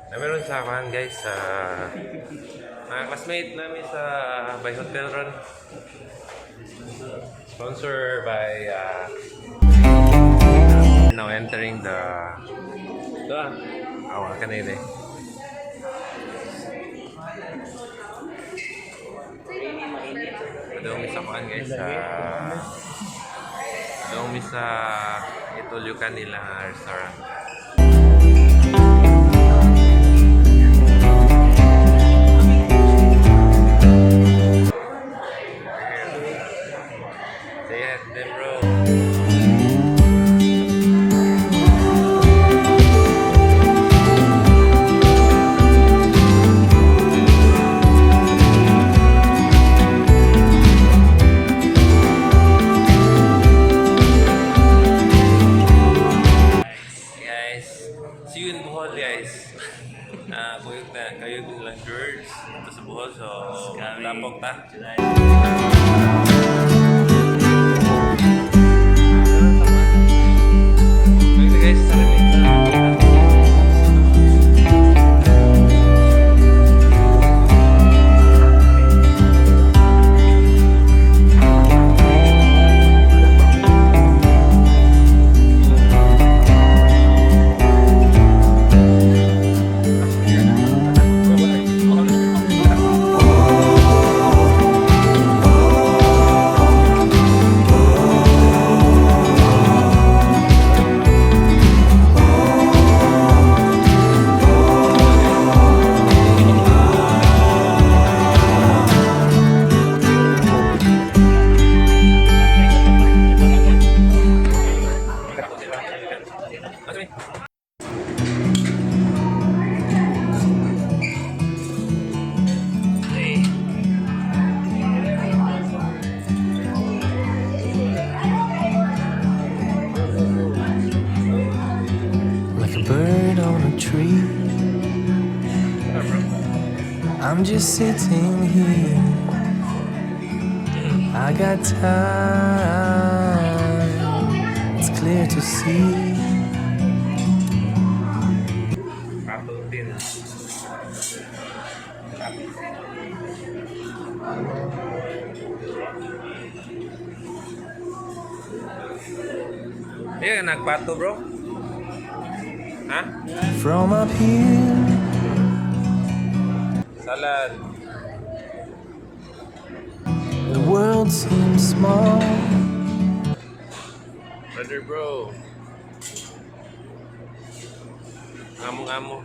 Na meron sa akin, guys, sa mga classmate namin sa by Hotel Ron. Sponsor by now entering the ito ah. Awa kanila eh. Padung sa kuan, guys, sa padung mi sa Itulyukan nila nga restaurant. Say hi to them, bro. Guys, see you in Bohol, guys. Ah, kuyog na, kayo din lang, girls. Ito sa Bohol, so tapok ta. Okay, guys, tara. Okay. Like a bird on a tree. I'm just sitting here. I got time. It's clear to see. Apple din. Iya, nagpato, bro. Ha? From up here, Salad. The world seems small. Brother, bro. Ngamo-ngamo.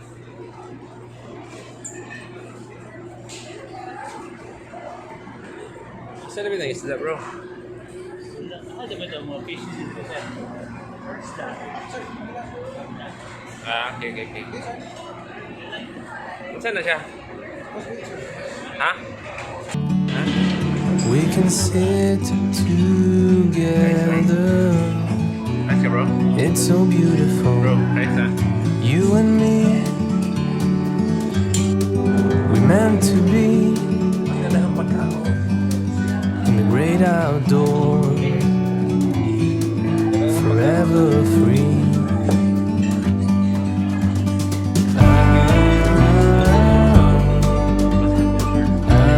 Saan na ba ng isda, bro? Ano ba ito mga fish dito sa isda? Ah, okay. Saan na siya? Ha? Ha? We can sit together. Nice ka, bro? It's so beautiful. Bro, nice ah. You and me, we meant to be Ang ganda ng pagkaon. In the great outdoors, forever free. Ah, ah.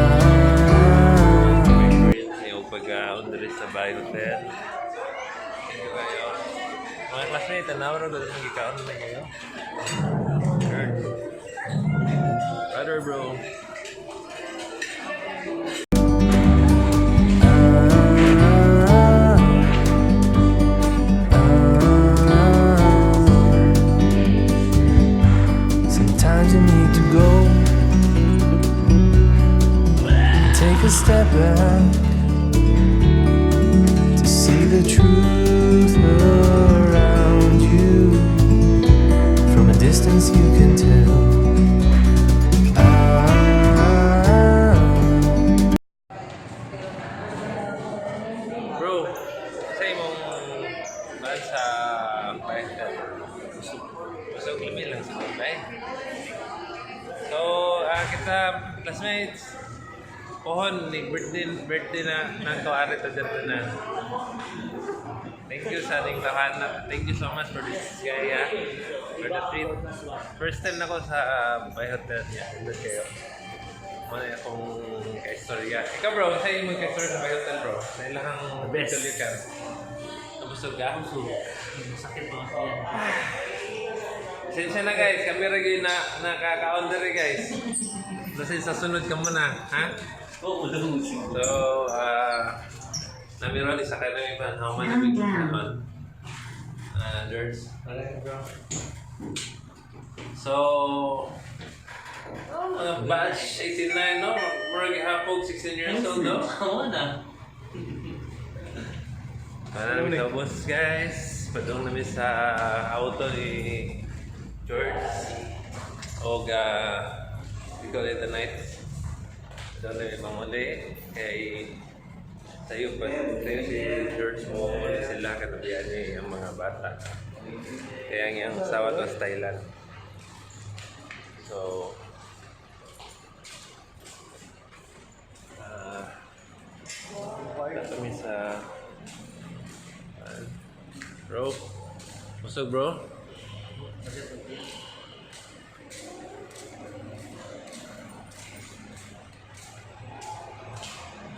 Yung pagkaon diri sa Bay Hotel. Thank you kayo. Mga classmate, tanaw ra gud ang gikaon na kayo. Sure. Brother, bro. Ah, ah. Sometimes you need to go and take a step back to see the truth. sa Bay Hotel? Busog, lami lang sa Bay. So, kita classmates, pohon ni birthday birthday na nang tuari ta dyan na. Thank you sa ating tahanan. Thank you so much for this gaya. For the treat. First time na ko sa Bay Hotel niya. Hindi kayo. Muna akong kaistorya. Ikaw, bro, sa imong kaistorya sa Bay Hotel, bro? Sa ilahang Best. tuloy ka. Nabusog ka? Busog. Masakit ba kasi yan? Pasensya na guys, kami rin kayo na nakaka-on diri, guys. Kasi sa sunod ka muna, ha? Oo, oh, So, namiron isa kayo na iban. How many weeks naman? George? Alright, bro. So, oh, mga batch 89, no? Murag hapog 16 years old, no? Oo na. Para namin sa bus, guys. Padung namin sa auto ni George. Og, we call it the night. Padung namin mamuli. Kay sayo pa. Sayo si George mo uli sila. Katabihan niya yung mga bata. Kaya ang iyang asawa to sa Thailand. So, kami sa bro, busog, bro?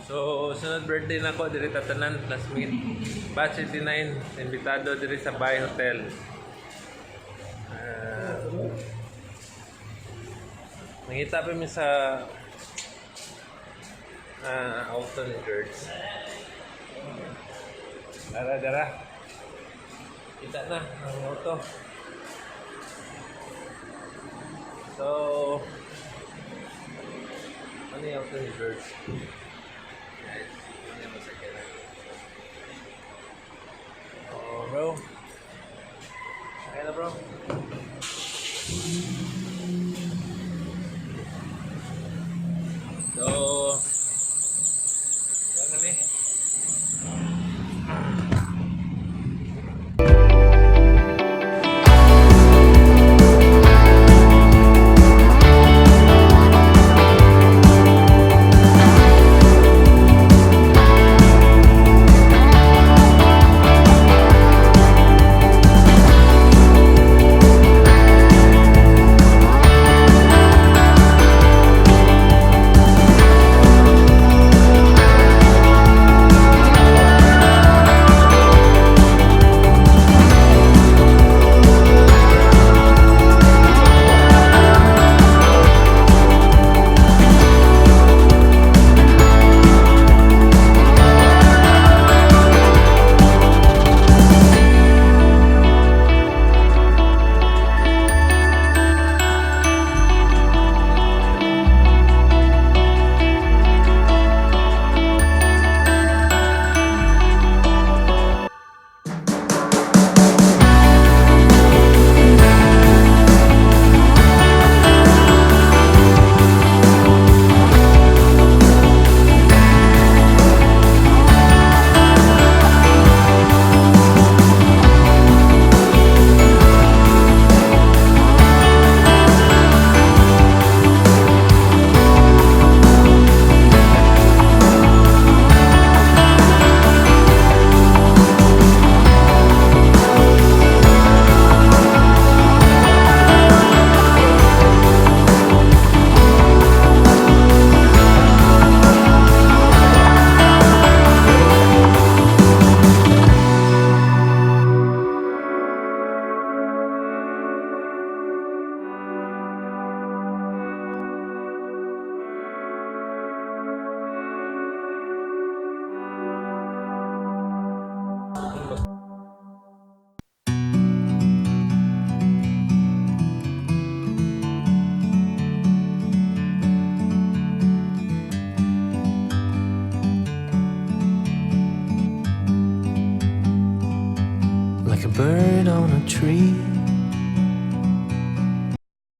So, sunod birthday na ko diri tatanan classmate. Batch 89, imbitado diri sa Bay Hotel. Nangita pa mi sa auto ni George. Dara, dara. Kita na ang auto. So, ano yung auto ni George? Guys, ano yung masakyan na? Oh, bro. Sakay na, bro. So, yan kami. Like a bird on a tree.